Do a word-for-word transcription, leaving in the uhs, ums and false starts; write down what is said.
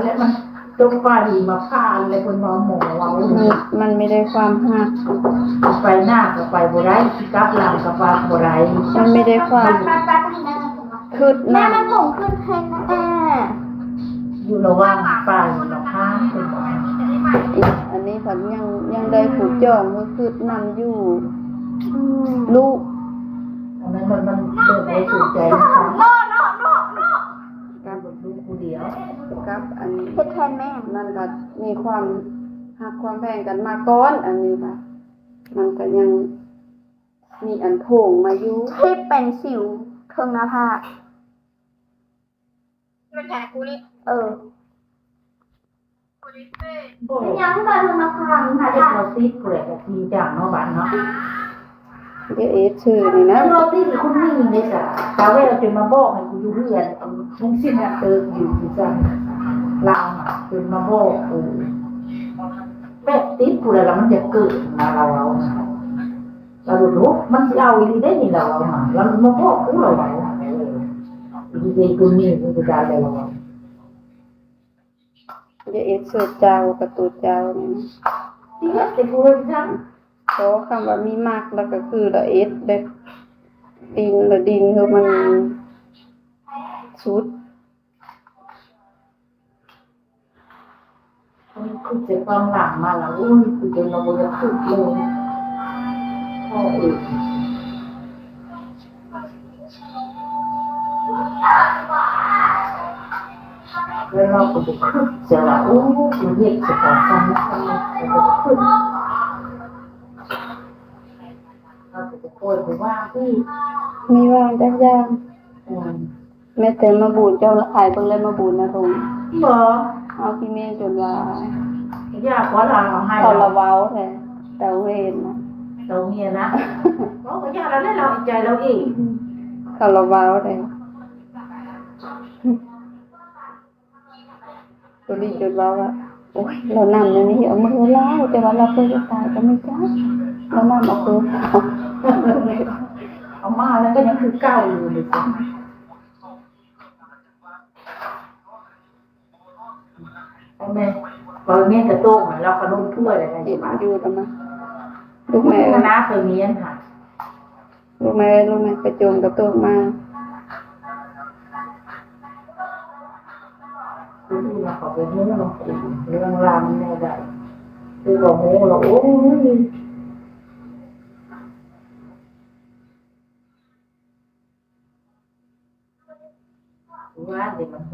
แล้วมันตกปลาดีมาผ่านเลยคนมาหมอว่า มันมันไม่ได้ความฮัก ไปหน้าก็ไปบ่ได้สิกลับหลังก็ไปบ่ได้ มันไม่ได้ความ แป๊บแป๊บนึงนะ คืด แม่ น้ำ มันผงขึ้นให้นะแม่ อยู่ระหว่างปลาอยู่ระหว่างคนมา อีกอันนี้พันยังยังได้ผูกจ่องก็คืดน้ำอยู่ อืม ลูก อันนั้นมันมันเบิกไว้ถูกใจนะคะ โน่โน่โน่โน่ กับ ลูกผู้เดียว กับอันนี้ เฮ็ดแทนแม่ นั่นก็มีความฮักความแพงกันมาก่อน อันนี้ค่ะ มันก็ยังมีอันโผงมาอยู่ ที่เป็นสิวเครื่องหน้าผาก มันแผลกูนี่ เออ บอก ยังไม่เคยทำมาผ่าน ถ้าเด็กเราติดผู้ใดก็จริงจังเนาะบ้านเนาะ เดี๋ยวเอสชื่อนี่นะ ถ้าเราติดคุณนี่เลยจ้ะตาแววจนมาบอกให้กูอยู่เพื่อนมึงสิมาเติมอยู่ที่จังลาวน่ะจนมาบอกกูแบบติดผู้ใดแล้วมันจะเกิดมาเราเอาน่ะเราดูลูกมันสิเอาอีหลีได้นี่เราเอาน่ะแล้วมาบอกกูเราเอาน่ะเอออีเด็กคนนี้มันจะได้อะไรเราเอา เดี๋ยวเอสชื่อเจ้ากับตัวเจ้านี่นะ ที่เฮ็ดแต่กูเฮ็ดจัง เพราะคำว่ามีมากแล้วก็คือละเอสแบบดินละดินคือมันสุด คือจะต้องหลังมาแล้วอุ้ยกูจะนอนแล้วคือเลยพ่อเองแล้วเราก็จะคือจะว่าอู้กูเฮ็ดจะต้องทำทำกูจะคือเราก็จะคอยไปว่าพี่ มีว่างจักอย่าง อืม แม้แต่มาบูนเจ้าละขายเบิ่งเลยมาบูนนะทง บ่ เอาพี่เมย์จนว่า อยากว่าเราเอาให้ เขา เรา ละเว้าแท้แต่เวนนะ เราเนี่ยนะเราก็อยากเราได้เราใจเราเอง เขาละเว้าแท้ตัวนี้จนว่าว่าโอ้ยเรานำอย่างนี้เอามือเล่าแต่ว่าเราเคยจะตายก็ไม่จ้าเรานำเอาตัว เอามาแล้วก็ยังคือเก่าอยู่เลยจ้ะเอาแม่เราแม่กระโต้งอะเราขนมถ้วยอะไร เห็น มา อยู่แล้วมั้ยลูกแม่ คณะเคยมีอันค่ะ ลูกแม่ลูกแม่ไปโจมกระโตกมา คือเราขอไปเรื่องเรื่องราวมันแน่ได้คือเราโหเราโอ้ยว่าเดี๋ยวมันโห